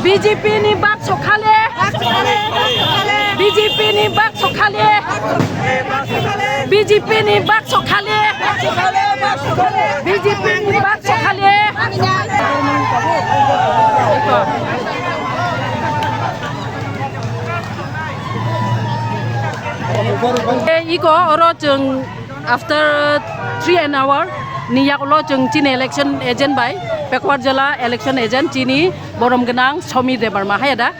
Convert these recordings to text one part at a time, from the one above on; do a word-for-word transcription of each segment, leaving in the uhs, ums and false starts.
B J P ni bak sokhale. B J P ni bak sokhale. B J P ni bak sokhale. B J P ni bak sokhale. Iko oro chwng after three an hour ni yagulo chwng chini election agent bai, Pekuar jela election agent chini borom gwnang Somir Debbarma, haya da?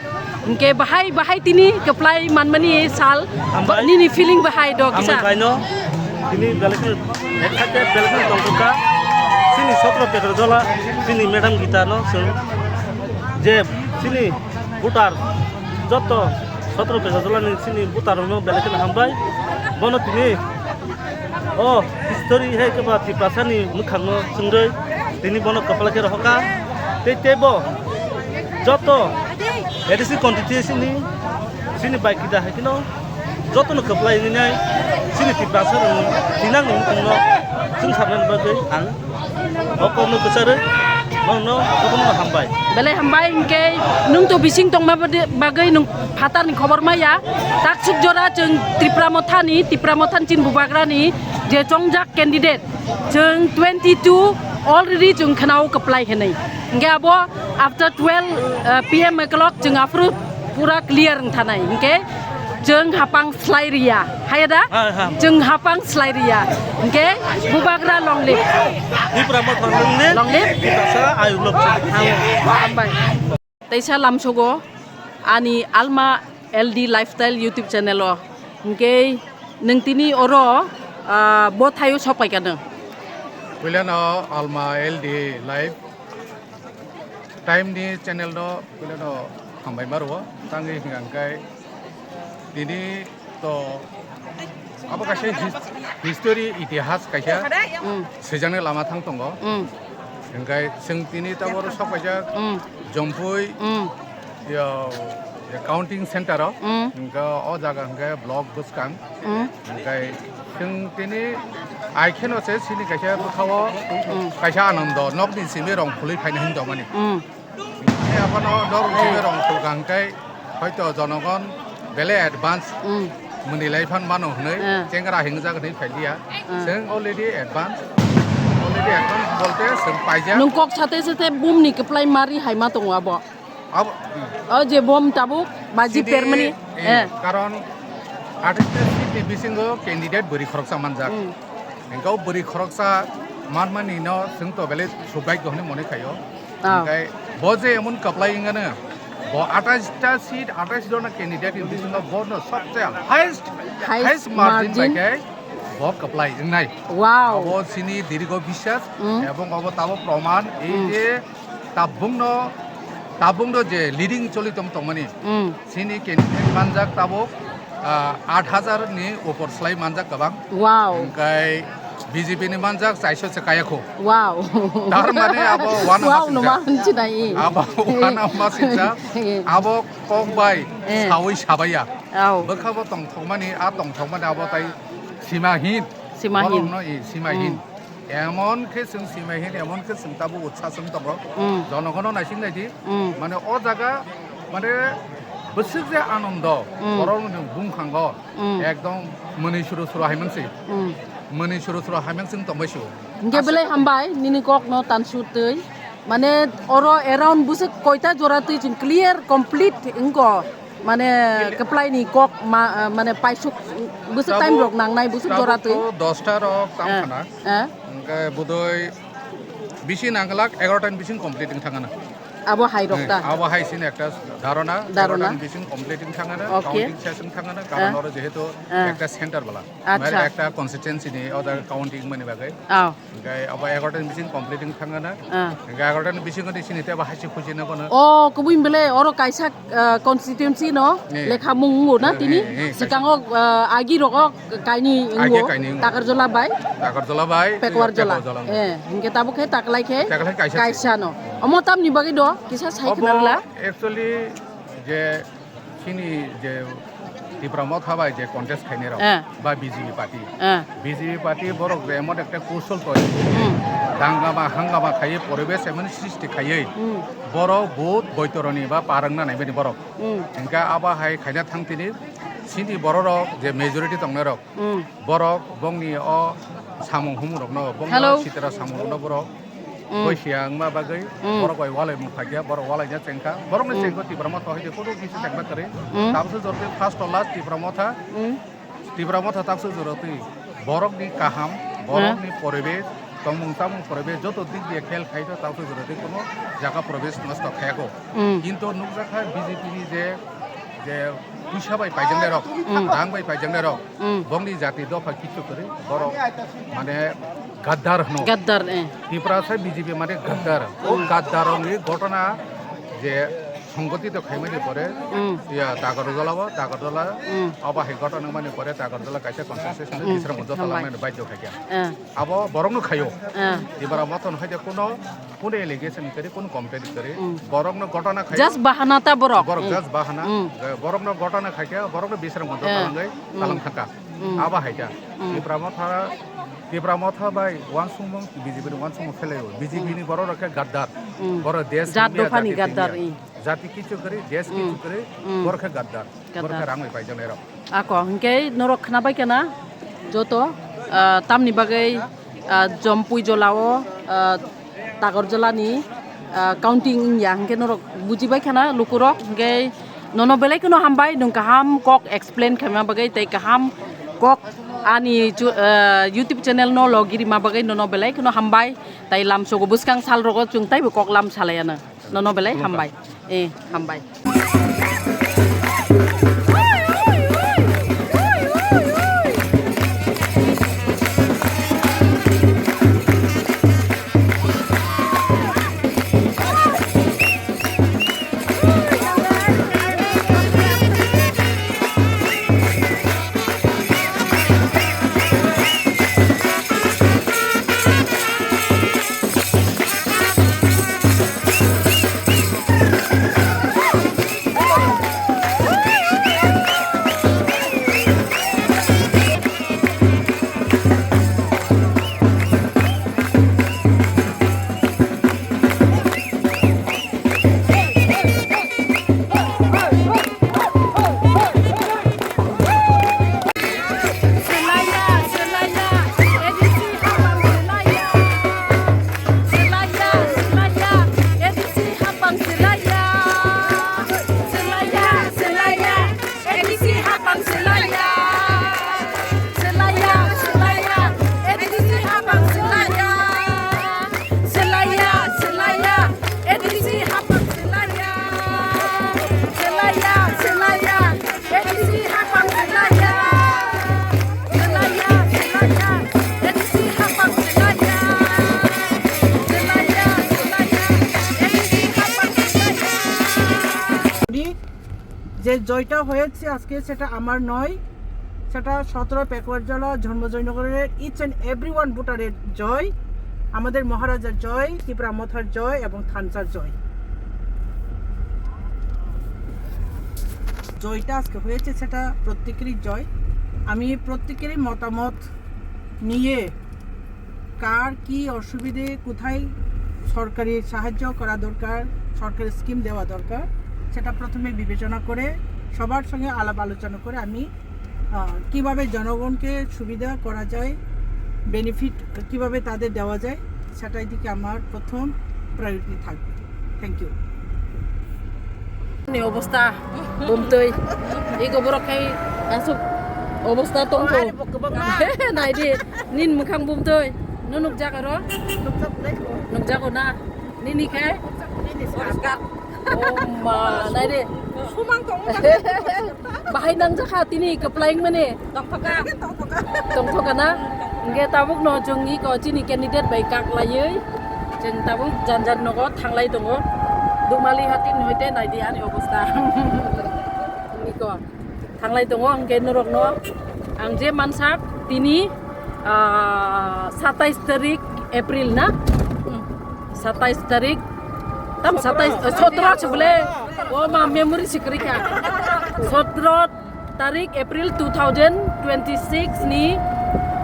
Hingke bahai bahai tini kwplai manmani sal, hambai. Nini feeling bahai do kisa? Hambai baino, tini belekno, excited belekno tongkha. Chini sotro Pekuar jela, chini madam Gita no chwng je chini voter, joto sotro Pekuar jela ni chini voter no belekno hambai. Bono tini O history hai khe ba Tiprasa ni mwkhang no chwngwi tini bono kwplai khe rohorkha. Tei tei bo joto A D C constituency ni chini bai kida hai kheno joto no kwplai wngnai chini Tiprasa rok ni thinang ni mwkhang no chwng sarnani bagwi ang o kok no kwcharwi bono joto no hambai. Belai hambai hingke nwng to bising tongma bade-, bagwi nwng phatar ni khobor maya. Taksuk jora chwng Tipra Motha ni, Tipra Motha ni chini bubagra ni je chongjak candidate, chwng twenty two already chwng khnao kwplai hinwi. Hingke abo after twelve, uh, P M o'clock chwng aphuru pura clear wng thanai. Hingke chwng hapang slai riya. Haya da? Ha, ha. Chwng hapang slai riya. Hingke bubagra long live. Tipra Motha long live. Long live. Tiprasa ayuk lok. Hambai. Teisa lamsogo ani Alma L D Lifestyle YouTube channel o. Hingke nwng tini oro, ah, bo thaio sok paikha nwng. Puilano Alma L D Live Time ni channel no puilano hambai ma rwo. Tangwi hingka hingkai tini To, abo kaisa his-, history, itihas kaisa Mm. swijani lama thang tongo. Mm. Hingkai chwng tini taboro sok paijak Mm. Jompui, Mm. yo, yo counting center o. Mm. Hingka o jaga hingke block bwskang. Mm. Hingkai chwng tini aikheno se chini kaisa bwkhao Mm. kaisa Anando nokni simi rong khului phaina hin tongmani. Mm. Abono norok jibe rong khulkang tei hoito jonogon belai advance Mm. mwnwi lai phan mano hwnwi Eh. chengra hingjak hwnwi phailiya. Eh. Chwng already advance, already advance bolte chwng paijak. Nwng kok sate sate bumni kwplai mari hai ma tongo abo. Abo, O je bom tabuk baji Chini, permani. eh, Eh. karon athais ta seat ni bisingo candidate bwrwi khoroksa manjak. Mm. Hingke o bwrwi khoroksa manmani no chwng to belai subhagyo hwnwi mone khaio. Ah. Hingke bo je emon kwplai wngano, bo athais ta seat, athais jona candidate ni bisingo bo no sobse highest, Highest highest margin bai margin. khe bo kwplai wngnai. Wow. Abo chini dirgo biswas Mm. ebong abo tabo proman ei Mm. je tabukno, tabukno je leading choli tong tongmani. Mm. Chini candidate manjak tabuk, ah, aat hajar ni upor slai manjak kwbang. Wow. Hingkai B J P ni manjak chaiso se kaya kho. Wow. Tar mane abo wana Wow, masingsa. no ma hinchi nai. Abo wana masingsa. Abo kok bai Eh. sawi sabaya. Wow. Bwkha bo tongthokmani, a tongthokmani abo tai sima hin. Sima hin. Borok no i sima hin. Mm. Emon khe chwng sima hin, emon khe chwng tabuk utsa chwng tongo. Mm. Jonogono naising nai di. Mm. Mane o jaga, mane bwswk je Anando, Mm. borok ni bumkhango, Mm. ekdom mwnwi suru suru hai mansi. Mm. Mwnwi suru suru hai mansing tongbai su. Hingke Aswk belai hambai, nini kok no tansu twi. Mane oro around bwswk koita jora twi chwng clear, complete wngko. Mane kwplai ni kok ma, mane paisuk bwswk time Tabuk, rok nangnai, bwswk jora twi. tabuk to dosta rok tam Eh, khana. eh. Hingke budoi bisi nangglak egarota ni bising complete wng thangana. Abo hai rok ta? Abo hai sini ekta dharona, dharona. Egarotan bising completing thangana, okay, counting session thangana, karon oro jehetu ekta center bala. Acha. Mane ekta constituency ni order counting mani bagwi. Oh. Hingke abo egarotan bising completing thangana. Ah. Hingke egarotan bising ni sini te abo haisi khuji na kono. Oh, kubui bele oro kaisa, ah, constituency no lekha mung ngo na tini. Eh, eh, eh, sikango, ah, agi rogo kaini ngo. Agi kaini ngo. Takarjola bai. Takarjola bai. Pekwarjola. Pekwarjola. Eh, hingke tabuk khe taklai khe. Taklai kaisa. Kaisa no. Omo tamni bagwi do kisa sai khnarla. Actually je chini je Tipra Motha bai je contest khainai rok, eh, ba B J P party. Eh. B J P party borok je emon ekta kousol toi. Hmm. Dangama hangama khaiye poribesh emon srishti khaiye. Hmm. Borok vote boitoroni ba parangna naimani borok. Hmm. Hingke abo hai khaina thang tini chini borok rok je majority tongnai rok. Hmm. Borok bongni o samung humung rokno, bongni o sitra samung rokno borok koi siya wngma bagwi borok bai walai mung phakya, borok walai ya chengkha, borok ni chengkho Tipra Motha hai de kono kisa chengma kwrwi. Tabukhe jorti first to last Tipra Motha, Tipra Motha tabukhe joroti borok ni kaham, borok ni poribesh, tongmung chamung poribesh joto dik diye khel khai to tabukhe joroti kono jaga poribesh nosto khayako. Kintu nukjakha B J P ni je je puisa bai paijaknai rok, rang bai paijaknai rok, bongni jati dopha kichu kwrwi, borok mane gaddar hwno. Gaddar, eh. Tipra sai B J P mane gaddar. O gaddar rokni gotona je songgothito khaimani pore, ya Takarjola o, Takarjola, abo hai gotona mani pore Takarjola kaisa constitution Bisramganj o talangmani baidhyo khaikha. Eh. Abo borokno khaio. Eh. Tipra Motha no hai de kuno Kunu allegation kwrwi, kunu complaint kwrwi. Borokno gotana khaio. Just bahana ta borok. Borok just bahana. Eh, borokno gotana khaikhe, borokno Bisramganj o talangwi talang thangkha. Abo hai ta. Tipra Motha, Tipra Motha bai uansukmung, B J P ni uansukmung phelaio. B J P ni borok rok khe gaddar. Borok desh jat twiya, dophani jati gaddar, twiya. Jati kichu kwrwi, desh kichu kwrwi, borok khe gaddar. Gaddar. Borok khe rang bai paijaknai rok. Ako, hingke norok khnabai kena joto, ah, tamni bagwi, ah, Jampui jolao, ah, Takarjolani, ah, counting wngya, hingke norok bujibai khana lukurok, hingke nono belai kheno hambai, nwng kaham kok explain khaima bagwi, tei kaham kok ani chu-, ah, YouTube channel no logi rima bagwi nono belai kheno hambai, tei lamsogo bwskang salrogo chwng teibo kok lam salaiya nang. Nono belai hambai. Eh, hambai. A D C hapang selaya. Selaya, selaya. A D C hapang selaya. Selaya, selaya. A D C hapang selaya. যে জয়টা হয়েছে আজকে, সেটা আমার নয়, সেটা সতেরো পেকুয়ারজলা ধর্মজয়নগরের each and every one ভোটারের জয়, আমাদের মহারাজার জয়, ত্রিপুরা মথার জয় এবং থানচার জয়। জয়টা আজকে হয়েছে সেটা প্রত্যেকেরই জয়। আমি প্রত্যেকেরই মতামত নিয়ে কার কি অসুবিধে, কোথায় সরকারি সাহায্য করা দরকার, সরকারি স্কিম দেওয়া দরকার, সেটা প্রথমে বিবেচনা করে সবার সঙ্গে আলাপ আলোচনা করে আমি, আহ, কিভাবে জনগণকে সুবিধা করা যায়, বেনিফিট কিভাবে তাদের দেওয়া যায়, সেটাই দিকে আমার প্রথম প্রায়োরিটি থাকবে। Thank you. Ni obosta bumtwi. Ego borok khai asuk obosta tongkho. Nai di, nin mwkhang bumtwi. No nukjak aro? Nukjago na? Nini khe? Oh ma, nai de. Sumang tong. Bahai nang jakha tini keplaing mane. Tongthoka. Tongthoka na? Hingke tabuk no chwng iko chini candidate bai kak laiwi. Chwng tabuk jan jan nogo thanglai tongo. Dumali hatin hoite nai di ani obostha. Iko thanglai tongo hingke norok no. Ang je mansak tini, ah, satais tarik April na? Satais tarik. Tam satais, eh, sotro se bole. O ma memory se kwrwi kha. Sotro tarik April two thousand twenty-six ni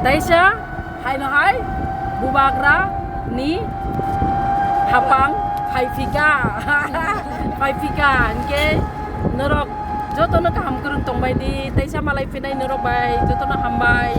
taisa haino hai Bubagra ni hapang phaipika. Phaipika hingke norok jotono kaham kwrwng tongbai di, taisa malai phinai norok bai jotono hambai.